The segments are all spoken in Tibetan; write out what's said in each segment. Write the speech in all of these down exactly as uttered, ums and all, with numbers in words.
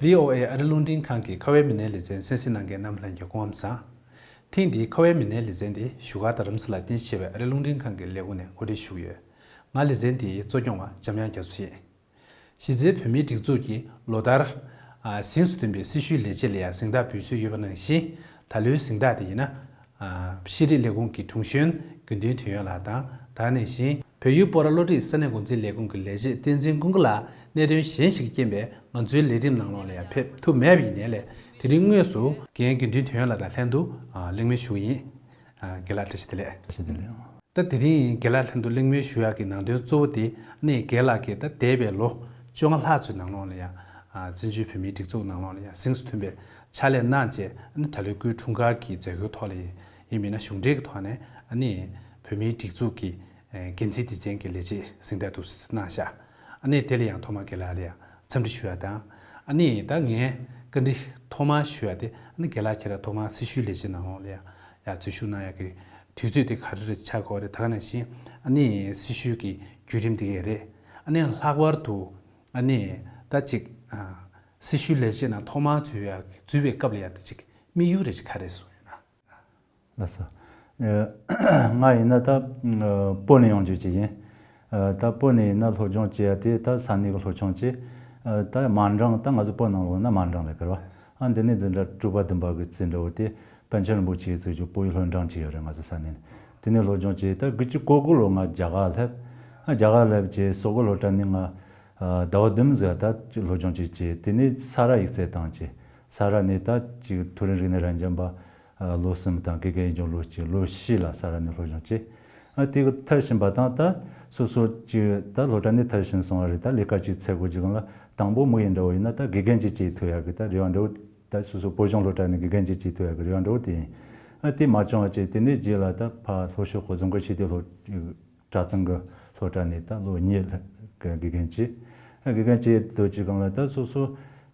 བྷི་ཨོ་ཨེ་ཨ་རི་རླུང་འཕྲིན་ཁང་གི་ཁ་བའི་མི་སྣའི་ལེ་ཚན་གསན་གཟིགས་གནང་མཁན་རྣམ་པ་ལྷན་རྒྱས་སྐུ་ཁམས་བཟང་། ཐེངས་འདིའི་ཁ་བའི་མི་སྣའི་ལེ་ཚན་དེ་བཞུགས་སྒར་རྡ་རམ་ས་ལར་རྟེན་གཞི་བྱས་པའི་ཨ་རིའི་རླུང་འཕྲིན་ཁང་གི་ལས་ཁུངས་ནས་གོ་སྒྲིག་ཞུས་ཡོད། ང་ལེ་ཚན་དེའི་གཙོ་སྐྱོང་བ་འཇམ་དབྱངས་རྒྱ་མཚོ་ཡིན། གཞི་རྩའི་བོད་མིའི་སྒྲིག་འཛུགས་ཀྱིས་ལོ་ལྟར། ཨ། གཟེངས་སུ་ཐོན་པའི་སྲི་ཞུའི་ལས་བྱེད་ལ་ཡང་གཟེངས་རྟགས་འབུལ་སྲོལ་ཡོད་པ་ནང་བཞིན། ད་ལོའི་གཟེངས་རྟགས་དེ་ཡིན་ན། ཨ། ཤེས་རིག་ལས་ཁུངས་ཀྱི་དྲུང་གཞོན་དགེ་འདུན་དོན་ཡོད་ལགས་དང་། ད་ག་ནང་བཞིན་བལ་ཡུལ་སྤོ་ར་བློ་གྲོས་ས་གནས་འགོ་འཛིན་ལས་ཁུངས་ཀྱི་ལས་བྱེད་བསྟན་འཛིན་ཀུན་དགའ་ལགས། གནད་དོན་གཞན་ཞིག་གི་རྐྱེན་པས་ང་ཚོའི་ལས་རིམ་ནང་ལོགས་ལ་ཡང་ཕེབས་ཐུབ་མེད་པ་ཡིན་ནའི་ལས། དེ་རིང་དངོས་སུ་རྒན་དགེ་འདུན་དོན་ཡོད་ལགས་དང་ལྷན་དུ། ཨ། གླེང་མོལ་ཞུ་གི་ཡིན། ཨ། རྒན་ལགས་བཀྲ་ཤིས་བདེ་ལེགས། བཀྲ་ཤིས་བདེ་ལེགས། ད་དེ་རིང་རྒན་ལགས་ལྷན་དུ་གླེང་མོལ་ཞུ་ཡག་གི་ནང་དོན་གཙོ་བོ་དེ་ནི་རྒན་ལགས་ཀྱིས་ད་འདས་པའི་ལོ་བཅོ་ལྔ་ལྷག་ཙམ་ནང་ལོགས་ལ་ཡང་། ཨ། བཙན་བྱོལ་བོད་མིའི་སྒྲིག་འཛུགས་ནང་ལོགས་ལ་ཡང་གཟེངས་སུ་ཐོན་པའི་ཕྱག་ལས་གནང་རྗེས། ཨ་ནི་ད་ལོའི་སྐུའི་འཁྲུངས་སྐར་གྱི་མཛད་སྒོའི་ཐོག་ལ་ཡིན་པས་ན་གཞུང་འབྲེལ་གྱི་ཐོག་ནས། ཨ་ནི་བོད་མིའི་སྒྲིག་འཛུགས་ཀྱི། ཨེ། འགན་འཛིན་སྡེ་ཚན་གྱི་ལས་བྱེད་གཟེངས་རྟགས་འདུག་སེ་གནང་བཞག་ཨ་ནི་དེ་ལ་ཡང་ཐོག་མར་རྒན་ལགས་ལ་ཡང་འཚམས་འདྲི་ཞུ་ཡག་དང་། ཨ་ནི་ད་ངས་བཀའ་འདྲི་ཐོག་མར་ཞུ་ཡག་དེ། ཨ་ནི་རྒན་ལགས་ཁྱེད་རང་ཐོག་མར་སྲི་ཞུའི་ལས་བྱེད་ནང་ལོགས་ལ་ཡང་ཡང་འཛུལ་ཞུགས་གནང་ཡག་གི་དུས་ཚོད་དེ་ག་རེ་རེ་ཆགས་ཀྱི་ཡོད་རེད། ད་ག་ནང་བཞིན་ཨ་ནི་སྲི་ཞུའི་གི་བརྒྱུད་རིམ་དེ་ག་རེད། ཨ་ནི་ལྷག་པར་དུ་ཨ་ནི་ད་ཅིག་ཨ། སྲི་ཞུའི་ལས་བྱེད་ནང་ཐོག་མར་འཛུལ་ཡག་འཛུལ་བའི་སྐབས་ལ་ཡང་ད་ཅིག་དམིགས་ཡུལ་རེ་ཅིག་ག་རེ་བཟུང་ཡོད་ན། ལགས་སོ། ཨ། ང་ཡིན་ན་ད། ཨ། བོད་ནས་ཡོང་རྒྱུ་ཅིག་ཡིན། ཨ། ད་བོད་ནས་ཡིན་ན་སློབ་སྦྱོང་བྱེད་ཡག་དེ་ད་ས་གནས་ཀྱི་སློབ་ཆུང་ཅིག་ཨ། ད་མ་འགྲིམ། ད་ང་ཚོ་བོད་ནང་ལོགས་ན་མ་འགྲིམ་ལབ་ཀྱི་རེད་པ། ཨ། འདི་ནས་འཛིན་གྲྭ་དྲུག་པ་བདུན་པ་གི་རྩིས་འདྲ་བོ་དེ་པཎ་ཆེན་རིན་པོ་ཆེ་གིས་བཙུགས་རྒྱུ་བོད་ཡིག་སློབ་འབྲིང་ཅིག་ཡོད་རེད། ང་ཚོ་ས་གནས་ནས། དེ་ནས་སློབ་སྦྱོང་བྱས། ད་དགུ་བཅུ་གོ་དགུ་ལོ་ང་རྒྱ་གར་སླེབས། ཨ། རྒྱ་གར་སླེབས་རྗེས་སོག་པོ་སློབ་གྲྭ་ནས་ང་ཟླ་བ་བདུན་ཙམ་ད་སློབ་སྦྱོང་ཅིག་བྱས། དེ་ནས་ས་རཱ་ཡིག་ཚད་བཏང་བྱས། ས་རཱ་ནས་ད་ཅིག་མཐོ་རིམ་རིག་གནས་རབ་འབྱམས་པ། ཨ། ལོ་གསུམ་དང་དགེ་རྒན་ཡིན་རྒྱུ་ལོ་གཅིག་ལོ་བཞི་ལ་ས་རཱ་ནས་སློབ་སྦྱོང་བྱས། ཨ། དེ་གི་མཐར་ཕྱིན་པ་དང་ད་སོ་སོ་ཅིག་ད་སློབ་གྲྭ་ནས་མཐར་ཕྱིན་སོང་བ་རེད། ད་ལས་ཀ་ཅིག་འཚོལ་དགོས་རྒྱུ་གང་ལ་དང་པོ་དམིགས་ཡུལ་འདྲ་བོ་ཡིན་ན་ད་དགེ་རྒན་ཅིག་བྱེད་ཐུབ་ཡག་གི་ད་རེ་བ་འདྲ་བོ། ད་སོ་སོ་བོད་གཞུང་སློབ་གྲྭ་ནས་དགེ་རྒན་ཅིག་བྱེད་ཐུབ་ཡག་གི་རེ་བ་འདྲ་བོ་དེ་ཡིན། ཨ། དེ་མ་བྱུང་བ་བྱས། དེ་ནས་རྗེས་ལ་ད་ཕར་ལྷོ་ཕྱོགས་ཧུའུ་ཙུང་གི་ཞི་བདེ་སློབ་གྲྭ་ཚང་གི་སློབ་གྲྭ་ནས་ད་ལོ་གཉིས་ལྷག་གི་དགེ་རྒན་བྱས། ཨ། དགེ་རྒན་བྱས་སྡོད་རྒྱུ་གང་ལ་ད་སོ་སོ།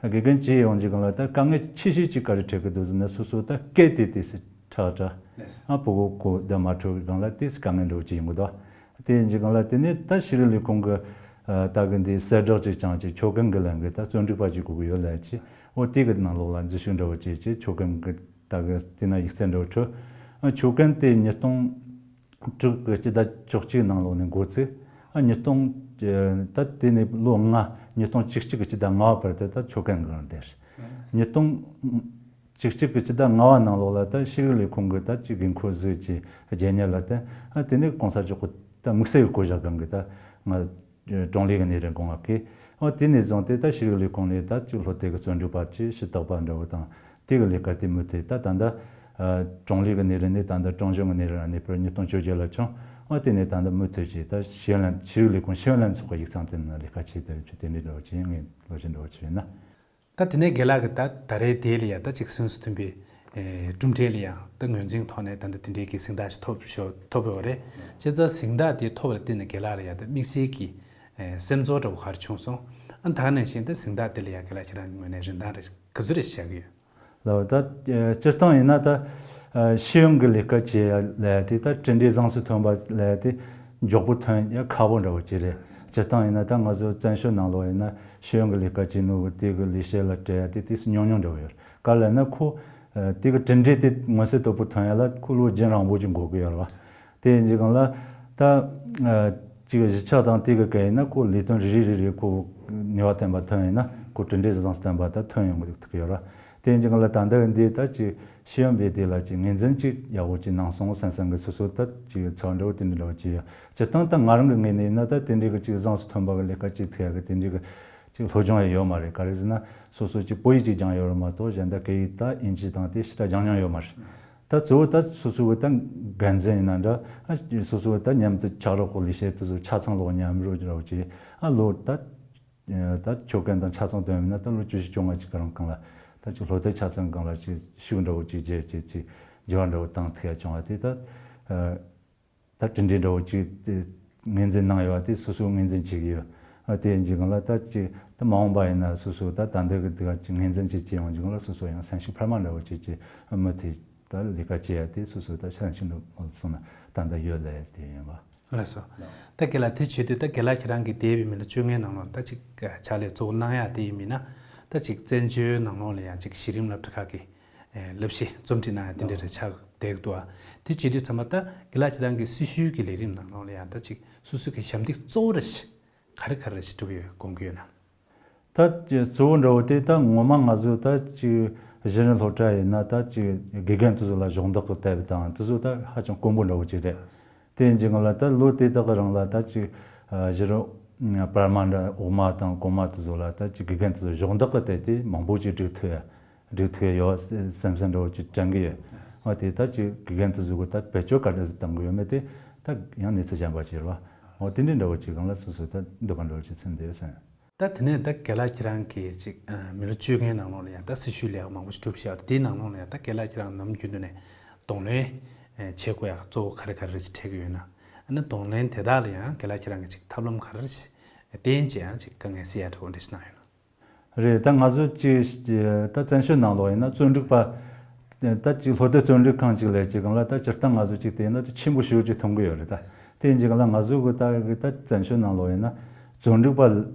ཨ། དགེ་རྒན་བྱས་ཡོང་རྒྱུ་གང་ལ་ད་དཀའ་ངལ་ཆེ་ཤོས་ཅིག་ག་རེ་འཕྲད་ཀྱི་འདུག་ཟེར་ན། སོ་སོ་ད་སྐད་དེ་ཏོག་ཙམ་ཁྲག་ཁྲག་ཨ། ཕྲུ་གུ་གོ་བརྡ་མ་འཕྲོད་གི་སྒང་ལ་ཏོག་ཙམ་དཀའ་ངལ་འདྲ་བོ་ཅིག་ཡོང་གི་འདུག་དེ་ཡིན་གྱི་སྒང་ལ་དེ་ནས་ད་ཤེས་རིག་ལས་ཁུངས་ཀྱི། ཨ། ད་གི་འདི་གསལ་བསྒྲགས་ཅིག་བསྐྱངས་བྱས་ཆོག་མཁན་གྱི་ལས་འགུལ། ད་བརྩོན་འགྲུས་པ་ཅིག་དགོས་ཀྱི་ཡོད་ལབ་བྱས། འོ་དེ་གི་ནང་ལོགས་ལ་འཛུལ་ཞུགས་འདྲ་བོ་བྱས་བྱས་ཆོག་མཁན་གྱི་ད་གི་དེ་ན་ཡིག་ཚད་འདྲ་བོ་འཕྲོད། ཨ། ཆོག་མཁན་དེ་ཉིས་སྟོང་དྲུག་གི་སྤྱི་ཟླ་བཅུ་གཅིག་ནང་ལོགས་ནས་འགོ་བཙུགས། ཨ། ཉིས་སྟོང་། ཨ། ད་དེ་ནས་ལོ་ལྔ། ཉིས་སྟོང་བཅུ་གཅིག་གི་སྤྱི་ཟླ་ལྔ་པ་བར་དུ་ད་ཆོག་མཁན་གྱི་ལས་འགུལ་བསྡད། ཉིས་སྟོང་བཅུ་གཅིག་གི་སྤྱི་ཟླ་ལྔ་པ་ནང་ལོགས་ལ་ད་ཤེས་རིག་ལས་ཁུངས་ཀྱི་ད་ཅིག་འགན་འཁུར་ཟིག་ཅིག་རྒྱལ་གཉེར་ལ་བརྟེན། ཨ། དེ་ནས་གོང་ས་མཆོག་གི་ད་དམིགས་བསལ་གྱི་བསྐོ་བཞག་སྒང་གི་ད་ང་དྲུང་ལས་ཀྱི་སྣེ་རིང་དགོངས་པ་བསྐྱེད། ཨ། དེ་ནས་བཟུང་སྟེ་ད་ཤེས་རིག་ལས་ཁུངས་ནས་ད་ཅིག་སློབ་དེབ་ཀྱི་བརྩོན་འགྲུས་པ་ཅིག་ཞུ་དག་པ་འདྲ་བོ་དང་། དེ་གི་ལས་ཀ་དེ་མུ་མཐུད་ད་ད་ལྟ། ཨ། དྲུང་ལས་ཀྱི་སྣེ་རིང་ནས་ད་ལྟ་དྲུང་གཞོན་གྱི་སྣེ་རིང་ལ་གནས་སྤོས་ཉིས་སྟོང་བཅོ་བརྒྱད་ལ་བྱུང་། ཨ། དེ་ནས་ད་ལྟ་མུ་མཐུད་ཀྱིས་ད་ཤེས་ཡོན་ལྷན། ཤེས་ཡོན་ལྷན་ཚོགས་ཀྱི་ཡིག་ཚང་དེ་ནང་ལས་ཀ་བྱས་བསྡད་ཡོད། དེ་འདྲའི་འདྲ་བོ་ཅིག་ཡིན། ངས་ལོ་རྒྱུས་འདྲ་བོ་ཅིག་ཡིན་ན། ད་དེ་ནས་རྒན་ལགས་ཀྱིས་ད་ད་རེས་དེ་ལ་ཡང་ད་ཅིག་གཟེངས་སུ་ཐོན་པའི། ཨེ། གྲུབ་འབྲས་ལ་ཡང་ད་ངོས་འཛིན་ཐོག་ནས་ད་ལྟ་དེ་འདྲའི་གི་གཟེངས་རྟགས་ཅིག་ཐོབ་ཤོག་ཐོབ་ཡོད་རེད། བྱས་ཙང་གཟེངས་རྟགས་དེ་ཐོབ་པ་ལ་བརྟེན་ནས་རྒན་ལགས་ལ་ཡང་ད་དམིགས་བསལ་གྱི། ཨེ། སེམས་ཚོར་འདྲ་བོ་ག་རེ་བྱུང་སོང་། ཨ། ད་ག་ནང་བཞིན་ད་གཟེངས་རྟགས་དེ་ལ་ཡང་རྒན་ལགས་ཁྱེད་རང་གི་ངོས་ནས་རིན་ཐང་རེ་ག་ཚོད་རེ་བཞག་གི་ཡོད། ལགས། ད་སྤྱིར་བཏང་ཡིན་ན་ད་ཤེས་ཡོན་གྱི་ལས་ཀ་བྱེད་ཡ་ལབ་ཡ་དེ་ད་གྲུབ་འབྲས་གཟེངས་སུ་ཐོན་པ་ལབ་ཡ་དེ་མགྱོགས་པོ་ཐོན་ཡ་ཁག་པོ་འདྲ་བོ་ཅིག་རེད། སྤྱིར་བཏང་ཡིན་ན་ད་ང་ཚོ་བཙན་བྱོལ་ནང་ལོགས་ཡིན་ན་ཤེས་ཡོན་གྱི་ལས་ཀ་བྱེད་ནོ་གི་དེ་གི་ལས་བྱེད་ལ་སྤྲད་ཡ་དེ་ཏོག་ཙམ་ཉུང་ཉུང་འདྲ་བོ་ཡོད། ག་རེ་ལབ་ན་ཁོ་དེ་གི་གྲུབ་འབྲས་དེ་མངོན་གསལ་དོད་པོ་ཐོན་ཡ་ལ་ཁོ་ལོ་རྒྱུན་རིང་པོ་ཅིག་འགོར་གི་ཡོད་རེད་བ། དེ་ཡིན་གྱི་སྒང་ལ་ད་ཅིག་གཞིས་ཆགས་དང་དེ་གི་སྐད་ཡིན་ན་ཁོ་ལས་དོན་རེ་རེ་རེ་རེ་ཁོ་ནུས་པ་ལྡན་པ་ཐོན་ཡིན་ན་ཁོ་གྲུབ་འབྲས་གཟེངས་སུ་ཐོན་པ་ད་ཐོན་ཡོང་གི་ཐུབ་ཀྱི་ཡོད་ར། དེ་ཡིན་གྱི་སྒང་ལ་ད་ལྟ་འདི་ད་ཅིག་ཤེས་ཡོན་པའི་དེ་ལ་ཅིག་ངོས་འཛིན་ཅིག་ཡག་པོ་ཅིག་གནང་སོང་བསམ་བསམ་གི་སོ་སོ་ད་ཅིག་ཚོར་འདྲ་བོ་དེ་འདྲ་འདྲ་བོ་ཅིག་ཡོད། སྤྱིར་བཏང་ད་ང་རང་གི་ངོས་ནས་ཡིན་ན་ད་དེ་འདྲའི་གི་ཅིག་གཟེངས་སུ་ཐོན་པ་གི་ལས་ཀ་ཅིག་ཐུབ་ཡག་གི་དེ་འདྲའི་གི་ཅིག་སློབ་སྦྱོང་ཡང་ཡོད་མ་རེད། ག་རེ་ཟེར་ན་སོ་སོ་ཅིག་བོད་ཡིག་ཅིག་སྦྱངས་ཡོད་རེད་མ་གཏོགས་གཞན་དག་སྐད་ཡིག་ད་དབྱིན་ཇི་དང་དེ་ཞེ་དྲག་སྦྱངས་མྱོང་ཡོད་མ་རེད། ད་གཙོ་བོ་ད་སོ་སོ་གི་ད་འགན་འཛིན་ཡིན་ན་འདྲ། ཨ། སོ་སོ་གི་ད་མཉམ་དུ་ཕྱག་རོགས་ཁོ་ལས་བྱེད་དེ་ཚོ་ཆ་ཚང་ལོག་མཉམ་རོགས་རོགས་བྱས། ཨ། ལོ་ད་ད་ཆོག་མཁན་དང་ཆ་ཚང་ཐོན་མིན་ན་ད་ལོ་བཅུ་བཞི་བཅོ་ལྔ་ཅིག་གི་རིང་སྒང་ལ་ད་ཅིག་སློབ་དེབ་ཆ་ཚང་སྒང་ལ་ཅིག་ཤུགས་འདྲ་བོ་ཅིག་རྒྱས་བྱས་ཅིག་འགྱུར་བ་འདྲ་བོ་བཏང་ཐུབ་ཡ་བྱུང་བ་དེ་ད། ད་གྲུབ་འབྲས་འདྲ་བོ་ཅིག་ངོས་འཛིན་གནང་ཡོད་པ་དེ་སོ་སོས་ངོས་འཛིན་བྱེད་ཀྱི་ཡོད། ཨ། དེ་ཡིན་གྱི་སྒང་ལ་ད་ཅིག་ད་མ་འོངས་པ་ཡིན་ན་སོ་སོ་ད་ད་འདི་གི་འདི་ག་ཅིག་ངོས་འཛིན་ཅིག་བྱེད་ཡོང་གྱི་སྒང་ལ་སོ་སོ་ཡང་སེམས་ཤུགས་འཕར་མ་འདྲ་བོ་ཅིག་ཅིག་མུ་མཐུད་ ད་ལས་ཀ་བྱེད་ཡ་དེ་སོ་སོ་ད་ཤང་ཤིང་དུ་མ་སོང་ན་ད་ད་ཡོད་ལས་དེ་ཡིན་པ། ལགས་སོ། ད་དགེ་ལགས་དེ་བྱེད་དུས་ད་དགེ་ལགས་ཁྱེད་རང་གི་འདས་པའི་མི་ལོ་བཅོ་ལྔའི་ནང་ལོགས་ད་ཅིག་ཕྱག་ལས་གཙོ་བོ་གནང་ཡ་དེ་ཡིན་མིན་ན། ད་ཅིག་བཙན་བྱོལ་ནང་ལོགས་ལ་ཡང་ཅིག་གཞི་རིམ་སློབ་གྲྭ་ཁག་གི་ཨེ་བསླབ་གཞི་རྩོམ་སྒྲིག་གནང་ཡ་དེ་འདྲ་རེ་ཆགས་བསྡད་ཀྱི་འདུག་ཨ། དེ་བྱེད་དུས་ཚང་མ་ད་དགེ་ལགས་ཁྱེད་རང་གི་སྲི་ཞུའི་གི་ལས་རིམ་ནང་ལོགས་ལ་ཡང་ད་ཅིག་སོ་སོའི་གི་ཞབས་འདེགས་གཙོ་བོ་རེ་ཞིག་ག་རེ་ག་རེ་ཞིག་བསྒྲུབས་ཡོད་དགོངས་ཀྱི་ཡོད་ན། ད་ཅི་གཙོ་བོ་འདྲ་བོ་དེ་ད་ངོ་མ་ང་ཚོ་ད་ཅི་གཞི་རིམ་སློབ་གྲྭ་ཡིན་ན་ད་ཅི་དགེ་རྒན་དེ་ཚོ་ལ་གཞོགས་འདེགས་ཀྱི་དེབ་དང་དེ་ཚོ་ད་ཧ་ཅང་དཀོན་པོ་འདྲ་བོ་ཅིག་རེད། དེ་ཡིན་གྱི་ང་ལ་ད་ལོ་དེ་དག་གི་རིང་ལ་ད་ཅི་གཞི་རིམ་བར་མ་འདྲ་འོག་མ་དང་གོང་མ་དེ་ཚོ་ལ་ད་ཅི་དགེ་རྒན་དེ་ཚོ་གཞོགས་འདེགས་ཀྱི་དེབ་དེ་མང་པོ་ཅིག་བསྒྲིགས་ཐུབ་ཡ་བསྒྲིགས་ཐུབ་ཡ་ཡོད་སེམས་སེམས་འདྲ་བོ་ཅིག་དྲན་གྱི་ཡོད། འོ་དེ་ད་ཅི་དགེ་རྒན་དེ་ཚོ་གི་ད་བེད་སྤྱོད་ག་འདྲ་ཞིག་གཏོང་གི་ཡོད་མེད་དེ་ད་ཡང་གནས་ཚུལ་གཞན་པ་ཅིག་རེད་བ། འོ་དེ་འདྲའི་འདྲ་བོ་ཅིག་གང་ལ་སོ་སོ་ད་འདོད་པ་འདྲ་བོ་ཅིག་ཚིམ་བསྡད་ཡོད་སེམས། ད་དེ་ནས་ད་དགེ་ལགས་ཁྱེད་རང་གིས་ཅིག་ཨ་མི་ལོ་བཅོ་ལྔའི་ནང་ལོགས་ལ་ཡང་ད་སྲི་ཞུའི་ལས་ཀ་མང་པོ་ཞིག་བསྒྲུབས་ཤག་དེའི་ནང་ལོགས་ལ་ཡང་ད་དགེ་ལགས་ཁྱེད་རང་ནམ་རྒྱུན་དུ་ནས་གདོང་ལེན་ཨེ་བྱེད་དགོས་ཡག་གཙོ་བོ་ག་རེ་ག་རེ་ཞིག་འཕྲད་ཀྱི་ཡོད་ན། ཨ་ནི་གདོང་ལེན་དེ་དག་ལ་ཡང་དགེ་ལགས་ཁྱེད་རང་གིས་ཅིག་ཐབས་ལམ་ག་རེ་ཞིག་བསྟེན་བྱས་ཡང་ཅིག་དཀའ་ངལ་སེལ་ཡག་འདྲ་བོ་འདྲ་ཞིག་གནང་ཡོད་ན། རེད། ད་ང་ཚོ་ཅིག་ད་བཙན་བྱོལ་ནང་ལོགས་ཡིན་ན་རྩོམ་སྒྲིག་པ། ད་ཅིག་སློབ་དེབ་རྩོམ་སྒྲིག་ཁང་ཅིག་ལས་ཅིག་གང་ལ་ད་སྤྱིར་བཏང་ང་ཚོ་ཅིག་དེ་ཡིན་ན་ཅིག་ཆེན་པོ་ཞེ་པོ་ཅིག་མཐོང་གི་ཡོད་རེད་ད། དེ་ཡིན་ཅིག་གང་ལ་ང་ཚོ་གི་ད་གི་ད་བཙན་བྱོལ་ནང་ལོགས་ཡིན་ན་རྩོམ་སྒྲིག་པ་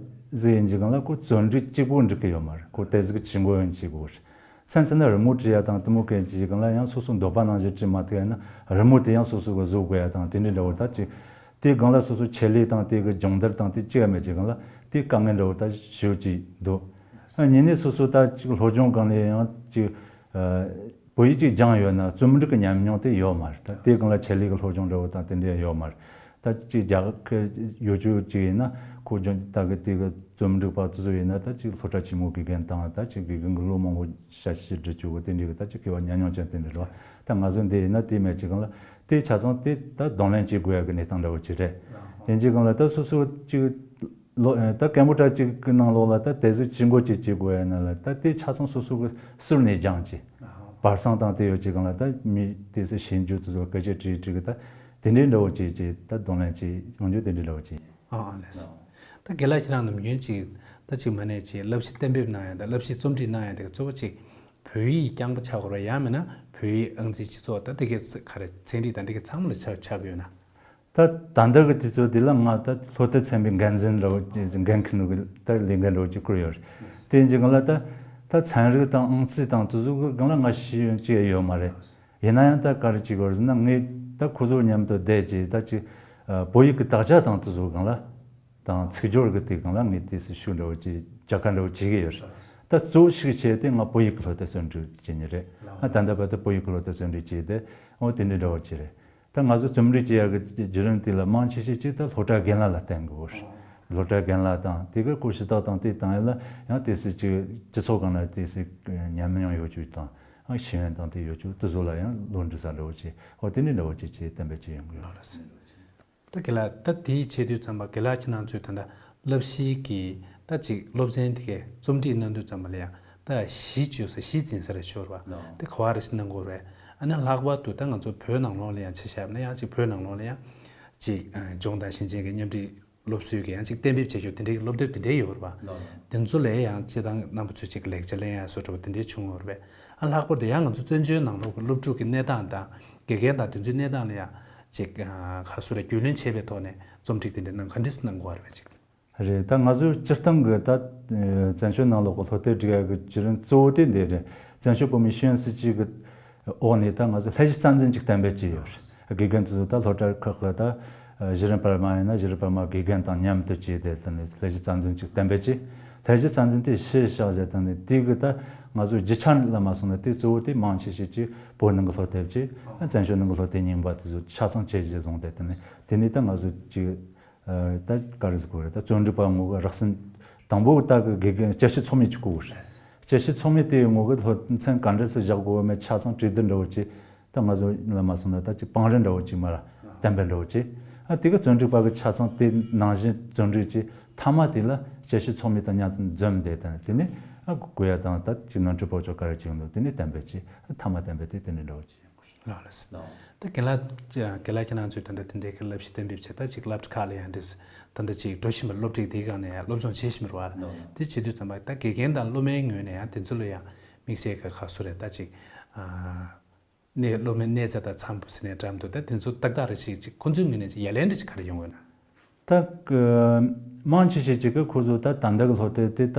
ཟིག་ཡིན་ཅིག་གང་ལ་ཁོ་རྩོམ་སྒྲིག་གཅིག་པོ་འབྲི་གི་ཡོད་མ་རེད། ཁོ་དེབ་ཟིག་ཇི་མགོ་ཡིན་ཅིག་དགོས་རེད། མཚམས་མཚམས་ན་རི་མོ་བྲིས་ཡ་དང་དེ་མོ་གན་ཅིག་གང་ལ་ཡང་སོ་སོ་འདོད་པ་ནང་བཞིན་བྲིས་མ་ཐུབ་ཡ་ན་རི་མོ་དེ་ཡང་སོ་སོ་གི་བཟོ་དགོས་ཡ་དང་དེ་འདྲའི་འདྲ་བོ་ད་ཅིག་དེའི་སྒང་ལ་སོ་སོ་ཆེད་ལས་དང་དེ་གི་སྦྱོང་བརྡར་དང་དེ་གཅིག་ཡ་མེད་ཅིག་གང་ལ་དེའི་དཀའ་ངལ་འདྲ་བོ་ད་ཞེ་པོ་ཅིག་འདུག་ཨ་ཉིན་ནས་སོ་སོ་ད་ཅིག་སློབ་སྦྱོང་སྒང་ལ་ཡང་ཅིག་ཨ་བོད་ཡིག་ཅིག་སྦྱངས་ཡོད་ན་རྩོམ་སྒྲིག་གི་ཉམས་མྱོང་དེ་ཡོད་མ་རེད། ད་དེའི་སྒང་ལ་ཆེད་ལས་གི་སློབ་སྦྱོང་འདྲ་བོ་དང་དེ་འདྲ་ཡོད་མ་རེད། ད་ཅིག་རྒྱ་གར་གི་ཡོད་རྒྱུ་ཅིག་ཡིན་ན་ཁོ་ད་གི་དེ་གི་རྩོམ་སྒྲིག་པ་དེ་ཚོ་ཡིན་ན་ད་ཅིག་སློབ་གྲྭ་ཆེན་མོ་དགེ་རྒན་དང་ད་ཅིག་དགེ་རྒན་གི་ལོ་མང་པོ་ཞབས་ཕྱི་སྒྲུབ་བཅུག་གི་དེ་འདྲའི་གི་ད་ཅིག་སྐྱེ་བ་ཉམས་མྱོང་ཅན་དེ་འདྲ་རེད་བ། ད་ང་ཚོ་འདི་ཡིན་ན་དེ་མེད་ཅིག་གང་ལ་དེ་ཆ་ཚང་དེ་ད་གདོང་ལེན་བྱེད་དགོས་ཡ་གི་གནས་སྟངས་འདྲ་བོ་ཅིག་རེད། ཡིན་ཅིག་གང་ལ་ད་སོ་སོ་ཅིག་ལོ་ད་ཀེམ་པུ་ཊར་ཅིག་གི་ནང་ལོགས་ལ་ད་དེབ་གཟིགས་ཇི་མགོ་ཅིག་བྱེད་དགོས་ཡ་ན་ལ་ད་དེ་ཆ་ཚང་སོ་སོ་གི་ཟུར་ནས་སྦྱངས་ཅིག་བར་གསེང་དང་དེ་ཡོད་ཅིག་གང་ལ་ད་མི་དེ་ཚོ་ཤེས་རྒྱུ་དེ་ཚོ་སྐད་ཆ་དྲིས་དྲིས་གི་ད་དེ་འདྲའི་འདྲ་བོ་ཅིག་ཅིག་ད་གདོང་ལེན་ཅིག་ཡོང་རྒྱུ་དེ་འདྲའི་འདྲ་བོ་ཅིག་ཨ་ཨ་ལགས་སོ། ད་དགེ་ལགས་ཁྱེད་རང་ནམ་རྒྱུན་ཅིག་ད་ཅིག་མ་ནས་ཅིག་བསླབ་གཞི་གཏན་འབེབས་གནང་ཡ་ད་བསླབ་གཞི་རྩོམ་སྒྲིག་གནང་ཡ་དེ་གཙོ་བོ་ཅིག་བོད་ཡིག་རྐྱང་པ་ཆགས་དགོས་རེད། ཡང་མིན་ན་བོད་ཡིག་ཨང་རྩིས་སྤྱི་ཚོགས་ད་དེ་གའི་ཚ་ག་རེ་ཚན་རིག་དང་དེ་གའི་ཚང་མ་ལ་ཆགས་ཆགས་ཀྱི་ཡོད་ན། ད་ད་ལྟ་གི་དུས་ཚོད་འདི་ལ་ང་ད་སློབ་དེབ་ཚན་པའི་འགན་འཛིན་འདྲ་བོ་འགན་འཁུར་ནུས་ཀྱི་ད་ལས་འགན་འདྲ་བོ་ཅིག་བསྐུར་ཡོད་རེད། དེ་ཡིན་གྱི་ང་ལ་ད་ད་ཚན་རིག་དང་ཨང་རྩིས་དང་དེ་ཚོ་གི་སྒང་ལ་ང་ཤེས་ཡོན་ཅི་ཡང་ཡོད་མ་རེད། ཡིན་ན་ཡང་ད་ག་རེ་བྱེད་དགོས་རེད་ཟེར་ན་ངས་ད་ཁོ་ཚོ་མཉམ་དུ་བསྡད་ཀྱི་ད་ཅིག་བོད་ཡིག་གི་དག་ཆ་དང་དེ་ཚོ་སྒང་ལ་དང་ཚིག་སྦྱོར་གི་དེ་སྒང་ལ་ངས་དེ་སྲི་ཞུ་འདྲ་བོ་ཅིག་རྒྱལ་ཁ་འདྲ་བོ་བྱེད་ཀྱི་ཡོད་རེད། ད་གཙོ་བོ་ཞིག་བྱས་ཏེ་ང་བོད་ཡིག་གི་སློབ་དེབ་རྩོམ་སྒྲིག་བྱེད་ཉེ་རེད། ང་ད་ལྟ་བར་དུ་བོད་ཡིག་གི་སློབ་དེབ་རྩོམ་སྒྲིག་བྱས་ཏེ་འོ་དེ་འདྲ་འདྲ་བོ་ཅིག་རེད། ད་ང་ཚོ་རྩོམ་སྒྲིག་བྱེད་ཡག་གི་བརྒྱུད་རིམ་དེ་ལ་མང་ཆེ་ཤོས་ཅིག་ད་སློབ་གྲྭ་རྒན་ལགས་ལ་བརྟེན་དགོས་རེད། སློབ་གྲྭ་རྒན་ལགས་དང་དེ་གའི་སྐོར་ཞུ་དག་དང་དེ་དང་ཡིན་ལ་ཡང་དེ་སྲིད་ཅིག་སྤྱི་ཚོགས་སྒང་ལ་དེ་སྲིད་ཉམས་མྱོང་ཡོད་རྒྱུ་དང་ཤེས་ཡོན་དང་དེ་ཡོད་རྒྱུ་དེ་ཚོ་ལ་ཡང་བློ་འདྲི་ས་འདྲ་བོ་ཅིག་འོ་དེ་འདྲ་འདྲ་བོ་ཅིག་ཅིག་གཏན་འབེབས་ཅིག་ཡོང་གི་ཡོད་རེད། ད་གི་ལ་ད་དེའི་ཆེད་དུ་ཙམ་པ་དགེ་ལགས་ཁྱེད་རང་ཚོས་ད་ལྟ་བསླབ་གཞིའི་གི་ད་ཅིག་སློབ་ཚན་དེ་གའི་རྩོམ་སྒྲིག་གནང་དུས་ཙམ་པ་ལ་ཡང་ད་གཞི་བཅོལ་ས་གཞི་འཛིན་ས་རེ་ཤོར་བ་དེ་ག་བ་རེ་ཞིག་གནང་དགོས་རེད། ཨ་ནི་ལྷག་པར་དུ་ད་ང་ཚོ་བོད་ནང་ལོགས་ལ་ཡང་ཆ་བཞག་ན་ཡང་ཅིག་བོད་ནང་ལོགས་ལ་ཡང་ཅིག་ལྗོངས་དང་ཞིང་ཆེན་གྱི་མཉམ་འབྲེལ་སློབ་གསོའི་གི་ཡང་ཅིག་གཏན་འབེབས་བྱེད་རྒྱུ་དེ་འདྲའི་སློབ་དེབ་དེ་འདྲའི་ཡོད་རེད་པ། དེ་ཚོ་ལས་ཡང་སྤྱིར་བཏང་རྣམ་པ་ཚོས་ཅིག་ལེགས་ཆ་ལེན་ཡ་བཟོ་འདྲ་བ་དེ་འདྲའི་བྱུང་ཡོད་རེད་པས། ཨ་ལྷག་པར་དུ་ཡང་ང་ཚོ་བཙན་བྱོལ་ནང་ལོགས་ཀྱི་སློབ་ཕྲུག་གི་གནས་སྟངས་དང་དགེ་རྒན་དང་དེ་ཚོའི་གནས་སྟངས་ལ་ཡང་ཅིག་ག་སུ་རེ་རྒྱུས་ལོན་བྱས་པའི་ཐོག་ནས་རྩོམ་སྒྲིག་དེ་འདྲ་གནང་ག་འདྲས་གནང་དགོས་རེད་པས་ཅིག་རེད། ད་ང་ཚོའི་སྤྱིར་བཏང་གི་ད་བཙན་བྱོལ་ནང་ལོགས་ཀྱི་སློབ་དེབ་སྒྲིག་ཡ་གི་བརྒྱུད་རིམ་གཙོ་བོ་དེ་འདི་རེད། བཙན་བྱོལ་བོད་མིའི་ཤེས་ཡོན་སྲིད་བྱུས་ཀྱི་འོག་ནས་ད་ང་ཚོ་ལྷོད་གཞི་རྩ་འཛིན་ཅིག་གཏན་འབེབས་བྱས་ཡོད་རེད། དགེ་རྒན་དེ་ཚོ་ད་སློབ་གྲྭ་ཁག་གི་ད་གཞི་རིམ་བར་མ་ཡིན་ན་གཞི་རིམ་བར་མ་དགེ་རྒན་དང་མཉམ་དུ་བྱས་ཏེ་དེ་ནས་ལྷོད་གཞི་རྩ་འཛིན་ཅིག་གཏན་འབེབས་བྱས། ལྷོད་གཞི་རྩ་འཛིན་དེ་ཕྱི་བཞག་བྱས་དེ་ནས་དེ་གི་ད་ང་ཚོ་རྒྱུ་ཆ་ལ་མ་སོང་ན་དེ་གཙོ་བོ་དེ་མང་ཆེ་ཤོས་ཀྱི་བོད་ནང་གི་སློབ་དེབ་ཀྱི་བཙན་བྱོལ་ནང་གི་སློབ་དེབ་རྙིང་པ་དེ་ཚོ་ཆ་ཚང་ཆེད་བཞག་བཟུང་སྟེ་དེ་ནས་དེ་ནས་ད་ང་ཚོ་ཅིག་ད་ག་རེ་ཟེར་དགོས་རེད། ད་བརྩོན་འགྲུས་པ་ངོ་གི་རགས་ཟིན་དང་པོ་ད་གི་དགེ་རྒན་དཔྱད་ཞིབ་ཚོགས་མི་གཅིག་དགོས་རེད། དཔྱད་ཞིབ་ཚོགས་མི་དེའི་ངོ་གི་སློབ་ཚན་ག་འདྲ་སེ་བཞག་དགོས་མེད་ཆ་ཚང་གྲོས་བསྡུར་འདྲ་བོ་ཅིག་ད་ང་ཚོ་ལ་མ་སོང་ན་ད་ཅིག་བང་རིམ་འདྲ་བོ་ཅིག་མ་ལ་གཏན་འབེབས་འདྲ་བོ་ཅིག་ཨ་དེ་གི་བརྩོན་འགྲུས་པ་གི་ཆ་ཚང་དེ་ནང་བཞིན་བརྩོན་འགྲུས་ཀྱི་མཐའ་མ་དེ་ལ་དཔྱད་ཞིབ་ཚོགས་མི་དང་མཉམ་དུ་འཛོམས་ཏེ་དང་དེ་ནས་ཨ་དགོས་ཡ་དང་ད་ཅིག་ནོར་འཁྲུལ་ཕོག་ཆོག་ག་རེ་ཅིག་ཡོང་འདུག་དེ་ནས་གཏན་འབེབས་ཅིག་ཨ་མཐའ་མ་གཏན་འབེབས་དེ་དེ་འདྲ་འདྲ་བོ་ཅིག་ལགས་ལགས་སོ། ད་རྒན་ལགས་རྒན་ལགས་ཁྱེད་རང་ཚོས་ད་ལྟ་དེ་འདྲའི་གི་བསླབ་གཞི་གཏན་འབེབས་བྱས་ད་ཅིག་སློབ་གྲྭ་ཁག་ལ་ཡང་འདྲ་ད་ལྟ་ཅིག་འགྲོ་བཞིན་པའི་སློབ་ཁྲིད་དེའི་སྒང་ནས་ཡང་སློབ་སྦྱོང་བྱེད་བཞིན་པ་རེད་བ། དེ་བྱེད་དུས་ཙམ་པ་ད་དགེ་རྒན་དང་སློབ་མའི་ངོས་ནས་ཡང་དེ་ཚོ་ལ་ཡང་དམིགས་བསལ་གྱི་ཁ་གསོ་རེད་ད་ཅིག་ཨ་ ནས་སློབ་མའི་གནས་ཚད་དང་འཚམས་ཟིན་ནས་འགྲམ་དུ་ད་དེ་ཚོ་ཏག་ཏག་རེ་ཞིག་ཅིག་ཁོ་ཚོའི་ངོས་ནས་ཅིག་ཡ་ལན་འདྲ་ཞིག་ག་རེ་ཡོང་ཡོད་ན། ད་གི་མང་ཆེ་ཤོས་ཅིག་གིས་ཁོ་ཚོ་ད་ད་ལྟ་གི་སློབ་དེབ་དེ་ད་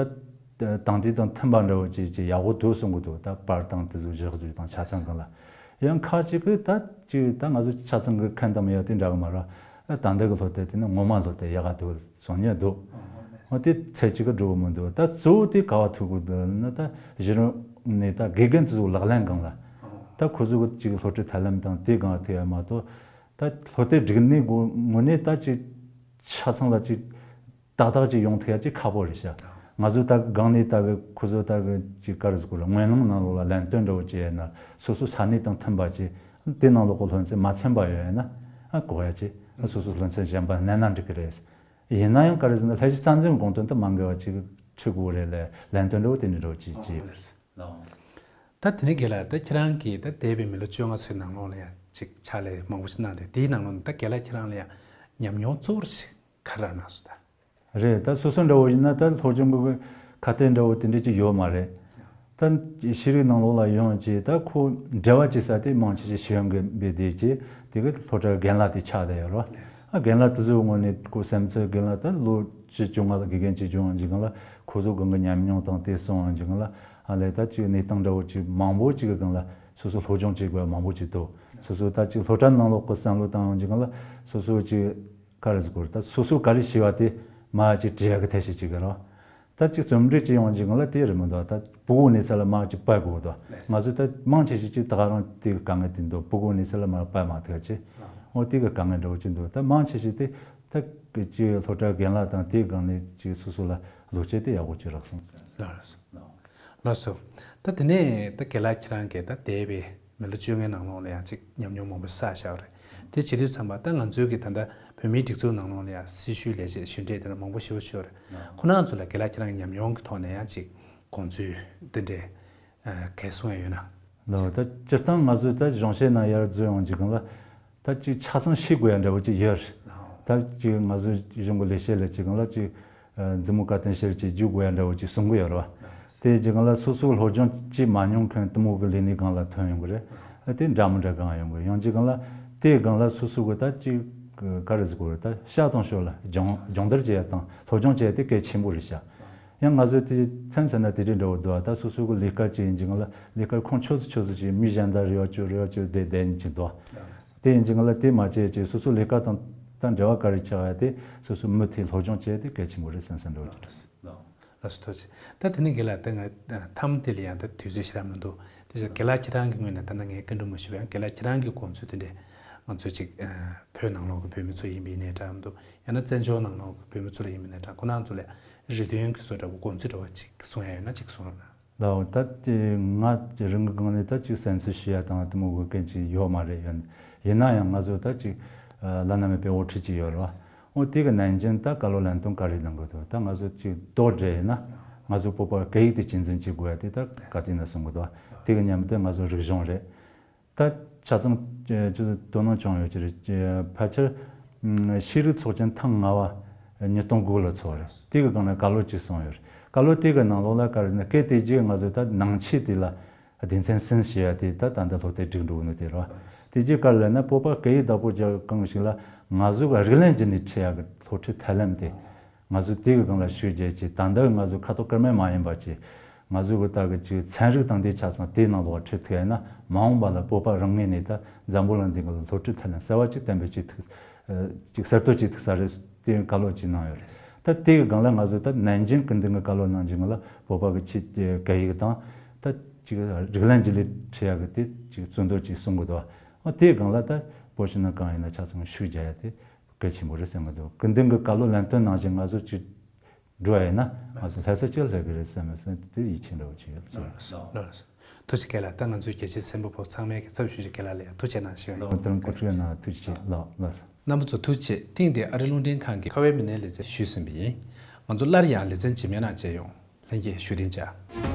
དེང་དུས་དང་མཐུན་པ་འདྲ་བོ་ཅིག་ཅིག་ཡག་པོ་འདུག་གསུང་གི་འདུག་ད་པར་དང་དེ་ཚོ་བཞག་རྒྱུ་དང་ཆ་ཚང་གང་ལ། ཡང་ཁ་ཅིག་གིས་ད་ཅིག་ད་ང་ཚོ་ཆ་ཚང་གི་མཁན་དང་མི་ཡག་དེ་འདྲ་གི་མ་རེད། ད་ད་ལྟ་གི་སློབ་དེབ་དེ་ནི་ངོ་མ་སློབ་དེབ་ཡག་ག་འདུག་གསུང་མྱོང་འདུག་འོ་དེ་ཚད་ཅིག་གི་འགྲོ་གི་མི་འདུག་ད་གཙོ་བོ་དེ་ག་བ་ཐུག་གི་འདུག་ན། ད་གཞི་རིམ་ནས་ད་དགེ་རྒན་དེ་ཚོ་ལག་ལེན་སྒང་ལ། ད་ཁོ་ཚོ་གི་ཅིག་སློབ་ཁྲིད་ཐབས་ལམ་དང་དེ་སྒང་ཐུག་ཡ་མ་གཏོགས། ད་སློབ་དེབ་སྒྲིག་ནས་ངོ་ངོས་ནས་ད་ཅིག་ཆ་ཚང་ལ་ཅིག་ཏག་ཏག་ཅིག་ཡོང་ཐུབ་ཡ་ཅིག་ཁག་པོ་རེད་ཤག་ང་ཚོ་ད་སྒང་ནས་ད་གི་ཁོ་ཚོ་ད་གི་ཅིག་ག་རེ་ཟེར་དགོས་རེད། སྔོན་ལམ་ནང་ལོགས་ལ་ལན་སྟོན་འདྲ་བོ་ཅིག་ཡོད་ན་སོ་སོ་ས་གནས་དང་མཐུན་པ་ཅིག་དེ་ནང་ལོགས་གི་སློབ་ཚན་མ་ཚན་པ་ཡོད་ཡ་ན་ཨ་འགོག་ཡ་ཅིག་སོ་སོ་སློབ་ཚན་གཞན་པ་བསྣན་ན་འགྲིག་གི་རེད། ཡིན་ན་ཡང་ག་རེ་ཟེར་ན་ལྷ་གཞིས་རྩ་འཛིན་དགོངས་དོན་དུ་མ་འགལ་བ་ཅིག་ཁྲིད་དགོས་རེད་ལ་ལན་སྟོན་འདྲ་བོ་དེ་འདྲ་འདྲ་བོ་ཅིག་ཅིག་ད་དེ་ནས་རྒན་ལགས་ད་ཁྱེད་རང་གིས་ད་འདས་པའི་མི་ལོ་བཅོ་ལྔ་ཚོའི་ནང་ལོགས་ལ་ཡང་ཅིག་ཕྱག་ལས་མང་པོ་ཞིག་གནང་སྟེ་དེའི་ནང་ལོགས་ནས་ད་རྒན་ལགས་ཁྱེད་རང་ལ་ཡང་ཉམས་མྱོང་གཙོ་བོར་ཞིག་ག་རེ་གནང་སོང་ད། རེད། ད་སོ་སོ་འདྲ་བོ་ཡིན་ན་ད་སློབ་སྦྱོང་གི་ཁ་གཏད་འདྲ་བོ་དེ་འདྲ་ཅིག་ཡོད་མ་རེད། ད་ཤེས་རིག་ནང་ལོགས་ལ་ཡོང་ཅིག་ད་ཁོ་འབྲེལ་བ་བྱེད་ས་དེ་མང་ཆེ་ཤོས་ཤེས་ཡོན་གི་འབད་དེ་ཅིག་དེ་གི་སློབ་གྲྭ་རྒན་ལགས་དེ་ཆགས་བསྡད་ཡོད་རེད། ཨ་རྒན་ལགས་དེ་ཚོའི་ངོས་ནས་ཁོ་སེམས་ཚོར་རྒན་ལགས་ད་ལོ་བཅུ་བཅོ་ལྔ་ལ་དགེ་རྒན་ཅིག་བྱུང་བ་འཇིག་གང་ལ་ཁོ་ཚོ་གང་གི་ཉམས་མྱོང་དང་དེ་སོང་བ་འཇིག་གང་ལ་ཨ་ལས་ད་ཅིག་གནས་སྟངས་འདྲ་བོ་ཅིག་མང་པོ་ཅིག་གི་སྒང་ལ་སོ་སོ་སློབ་སྦྱོང་བྱེད་དགོས་པ་མང་པོ་ཅིག་འདུག་སོ་སོ་ད་ཅིག་སློབ་གྲྭ་ནང་ལོགས་གི་བསམ་བློ་བཏང་བ་འཇིག་གང་ལ་སོ་སོ་ཅིག་ག་རེ་ཟེར་དགོས་རེད། ད་སོ་སོ་ག་རེ་ཤེས་པ་དེ་མར་ཅིག་བྲིས་ཡག་གི་ཐབས་ཤེས་ཅིག་གི་རོ། ད་ཅིག་རྩོམ་སྒྲིག་ཅིག་ཡོང་ཅིག་གང་ལ་དེ་རེད་མི་འདུག་ད་ཕྲུ་གུ་གནས་ཚད་ལ་མར་ཅིག་སྤར་དགོས་འདུག་ང་ཚོ་ད་མང་ཆེ་ཤོས་ཅིག་ད་ག་རང་དེ་གི་དཀའ་ངལ་དེ་འདུག་ཕྲུ་གུ་གནས་ཚད་ལ་མར་སྤར་མ་ཐུབ་ཅིག་འོ་དེ་གི་དཀའ་ངལ་འདྲ་བོ་ཅིག་འདུག་ད་མང་ཆེ་ཤོས་དེ་ད་གི་ཅིག་སློབ་གྲྭ་རྒན་ལགས་དང་དེའི་སྒང་ནས་ཅིག་སོ་སོ་ལ་བློ་སྐྱེད་དེ་ཡག་པོ་ཅིག་རག་སོང་། ལགས་སོ། ལགས་སོ། ད་དེ་ནས་ད་རྒན་ལགས་ཁྱེད་རང་གིས་ད་འདས་པའི་མི་ལོ་བཅོ་ལྔའི་ནང་ལོགས་ལ་ཡང་ཅིག་ཉམས་མྱོང་མང་པོ་བསགས་བཞག་པ་རེད། དེ་བྱེད་དུས་ཙམ་པ་ད་ང་ཚོའི་གི་ད་ལྟ་བོད་མིའི་སྒྲིག་འཛུགས་ནང་ལོགས་ལ་ཡང་སྲི་ཞུའི་ལས་བྱེད་གཞོན་གྲས་དེ་འདྲ་མང་པོ་ཞེ་པོ་ཅིག་ཡོད་རེད། ཁོ་རང་ཚོ་ལ་རྒན་ལགས་ཁྱེད་རང་གི་ཉམས་མྱོང་གི་ཐོག་ནས་ཡང་ཅིག་དགོངས་ཚུལ་དེ་འདྲས་ག་རེ་གསུང་ཡ་ཡོད་ན། ལགས། ད་སྤྱིར་བཏང་ང་ཚོས་ད་གཞུང་བཤེར་ནང་ཡར་འཛུལ་ཡོང་རྒྱུ་གང་ལ་ད་ཅིག་ཆ་ཚང་ཤེས་དགོས་ཡ་འདྲ་བོ་ཅིག་ཡོད་རེད། ད་ཅིག་ང་ཚོ་གཞུང་གི་ལས་བྱེད་ལ་ཅིག་གང་ལ་ཅིག་མཛུབ་མོ་བཀའ་བསྟན་ཞིབ་ཅིག་རྒྱུག་དགོས་ཡ་འདྲ་བོ་ཅིག་གསུང་གི་ཡོད་རེད་བ། དེ་རྒྱུ་གང་ལ་སོ་སོའི་སློབ་སྦྱོང་ཅིག་མ་མྱོང་མཁན་དེ་མོ་གི་ལས་སྣེ་སྒང་ལ་ཐོན་ཡོང་གི་རེད། དེ་འདྲ་མི་འདྲ་སྒང་ཡོང་གི་ཡོང་རྒྱུ་གང་ལ་དེའི་སྒང་ལ་སོ་སོ་གི་ད་ཅིག་ག་རེ་ཟེར་དགོས་རེད། ད་ཤ་དང་ཤོ་ལ་སྦྱོང་སྦྱོང་བརྡར་བྱེད་ཡ་དང་སློབ་སྦྱོང་བྱེད་ཡ་དེ་གལ་ཆེན་པོ་རེད་ཤག་ཡང་ང་ཚོས་དེ་མཚམས་མཚམས་ན་དེ་འདྲའི་འདྲ་བོ་འདུག་ད་སོ་སོ་གི་ལས་ཀ་ཅིག་ཡིན་གྱི་ང་ལ་ལས་ཀ་ཁོང་ཆོས་སུ་ཆོས་སུ་ཅིག་མི་གཞན་དང་རེ་བ་བཅོལ་རེ་བ་བཅོལ་བསྡད་བསྡད་ཡིན་གྱི་འདུག་དེ་ཡིན་གྱི་ང་ལ་དེ་མ་བྱས་ཅིག་སོ་སོ་ལས་ཀ་དང་ད་འབྲེལ་བ་ག་རེ་ཆགས་ཡ་དེ་སོ་སོ་མུ་མཐུད་སློབ་སྦྱོང་བྱས་ཏེ་གལ་ཆེན་པོ་རེད་བསམ་བསམ་འདྲ་བོ་ཅིག་རེད། ལགས་སོ། ཐུགས་རྗེ་ཆེ། ད་དེ་ནས་རྒན་ལགས་ད་ང་མཐའ་མ་དེ་ལ་ཡང་ད་དུས་ཚོད་ཞེ་དྲག་མི་འདུག་དེ་ཕྱིར་རྒན་ལགས་ཁྱེད་རང་གི་ངོས་ནས་ད་ལྟ་ངས་བཀའ་འདྲི་མ་ཞུས་པ་ཡང་རྒན་ལགས་ཁྱེད་རང་གི་དགོངས་ཚུལ་དེ་འདྲས་ང་ཚོ་ཅིག་བོད་ནང་ལོགས་ཀྱི་བོད་མི་ཚོ་ཡིན་པ་ཡིན་ནའི་འདྲ་མི་འདུག་ཡང་ན་བཙན་བྱོལ་ནང་ལོགས་ཀྱི་བོད་མི་ཚོ་ལ་ཡིན་པ་ཡིན་ནའི་འདྲ་ཁོ་རང་ཚོ་ལ་རེ་འདུན་གྱི་བཟོ་འདྲ་བོ་དགོངས་ཚུལ་འདྲ་བོ་ཅིག་གསུང་ཡ་ཡོད་ན་ཅིག་གསུང་རོགས་གནང་། ལགས། ད་དེ་ང་རང་གི་སྒང་ནས་ད་ཅིག་གསན་གཟིགས་ཞུ་ཡ་དང་དེ་མོ་གི་སྐད་ཅིག་ཡོད་མ་རེད། ཡོད་ཡིན་ན་ཡང་ང་ཚོ་ད་ཅིག་བླ་ན་མེད་པའི་དབུ་ཁྲིད་ཅིག་ཡོད་རེད་བ། འོ་དེ་གི་ནན་ཅིང་ད་བཀའ་སློབ་ལམ་སྟོན་ག་རེ་གནང་གི་འདུག་ད་ང་ཚོ་ཅིག་ལྡོག་འདྲེས་ཡིན་ན་ང་ཚོ་བོད་པ་སྐད་ཡིག་དེ་གཅེས་འཛིན་བྱེད་དགོས་ཡ་དེ་ད་ག་དུས་ནས་གསུང་གི་འདུག་དེ་གི་མཉམ་དུ་ང་ཚོ་རིག་གཞུང་རེད། ད་ཆ་ཚང་ཅི་ཅི་དོ་སྣང་བྱུང་ཡོད་ཀྱི་རེད། ཕལ་ཆེར་ཤེས་རིག་ཚོགས་ཆེན་ཐེངས་ལྔ་པ་ཉིས་སྟོང་དགུ་ལ་ཚོགས་རེད། དེ་གི་སྒང་ནས་བཀའ་སློབ་ཅིག་གསུངས་ཡོད་རེད། བཀའ་སློབ་དེ་གི་ནང་ལོགས་ལ་ག་རེ་ཟེར་ན་སྐད་དེ་རྗེས་ང་ཚོ་ད་ནང་ཆོས་དེ་ལ་སྡེ་ཚན་གསུམ་ཞེས་ཡ་དེ་ད་ད་ལྟ་སློབ་དེབ་སྒྲིག་འགྲོ་གི་ནི་དེ་རེད་བ། དེ་རྗེས་ག་རེ་ལབ་ན་བོད་པ་སྐད་ཡིག་བདག་པོ་རྒྱག་གང་ཞིག་ལ་ང་ཚོ་གི་རིགས་ལམ་གྱི་ནས་ཁྲིད་ཡ་གི་སློབ་ཁྲིད་ཐབས་ལམ་དེ། ང་ཚོས་དེ་གི་སྒང་ལ་ཤུགས་རྒྱག་ཅིག་ད་ལྟ་ང་ཚོ་ཁ་ཐོག་སྐར་མ་མ་ཡིན་པ་ཅིག་ང་ཚོ་གི་ད་གི་ཅིག་ཚན་རིག་དང་དེ་ཆ་ཚང་དེའི་ནང་ལོགས་ཁྲིད་ཐུབ་ཡ་ན་མ་འོངས་པ་ལ་བོད་པ་རང་ངོས་ནས་ད་འཛམ་བུ་གླིང་འདི་གི་སློབ་ཁྲིད་ཐབས་ལམ་གསར་བ་ཅིག་གཏན་འབེབས་ཅིག་ཐུབ་ཅིག་གསར་གཏོད་ཅིག་ཐུབ་ས་རེད། དེ་བཀའ་སློབ་ཅིག་གནང་ཡོད་རེད། ད་དེ་གི་སྒང་ལ་ང་ཚོ་ད་ནན་ཅིང་སྐུ་མདུན་གི་བཀའ་སློབ་གནང་རྗེས་ང་ལ་བོད་པ་གི་ཆེད་སྐད་ཡིག་དང་ད་ཅིག་རིགས་ལམ་གྱི་ལས་ཁྲིད་ཡ་གི་དེ་ཅིག་གཙོ་འདོད་ཅིག་གསུང་གི་འདུག་འོ་དེའི་སྒང་ལ་ད་བོད་ཕྱི་ནང་གང་ཡིན་ན་ཆ་ཚང་ཤུགས་རྒྱག་ཡ་དེ། གལ་ཆེན་པོ་རེད་བསམ་གྱི་འདུག་སྐུ་མདུན་གྱི་བཀའ་སློབ་ལམ་སྟོན་ནང་བཞིན་ང་ཚོ་ཅིག་འགྲོ་བ་ཡིན་ན་ང་ཚོ་ལྷ་ས་ཅིག་སླེབས་ཀྱི་རེད་བསམ་ཡོད་བསམ་དེ་ཡིད་ཆེས་འདྲ་བོ་ཅིག་ཡོད་ལགས་སོ། ལགས་སོ། ཐུགས་རྗེ་ཆེ་ལགས། ད་ང་ཚོའི་རྒྱལ་སྤྱིའི་གསན་པ་པོ་ཚང་མས་ཀྱི་ཚབ་ཞུས་ཀྱི་རྒན་ལགས་ལ་ཡང་ཐུགས་རྗེ་གནང་ཞུ་ཡ་ཡིན། ལགས་དེ་རིང་གོ་སྒྲིག་གནང་ཐུགས་རྗེ་ཆེ་ལགས། ལགས་སོ། རྣམ་པ་ཚོ་ཐུགས་རྗེ་ཆེ། ཐེངས་འདིའི་ཨ་རིའི་རླུང་འཕྲིན་ཁང་གི་ཁ་བའི་མི་སྣའི་ལེ་ཚན་ཞུས་ཟིན་པ་ཡིན། ང་ཚོ་སླར་ཡང་ལེ་ཚན་རྗེས་མའི་ནང་མཇལ་ཡོང་། ལྷན་རྒྱས་བཞུགས་གདན་འཇགས།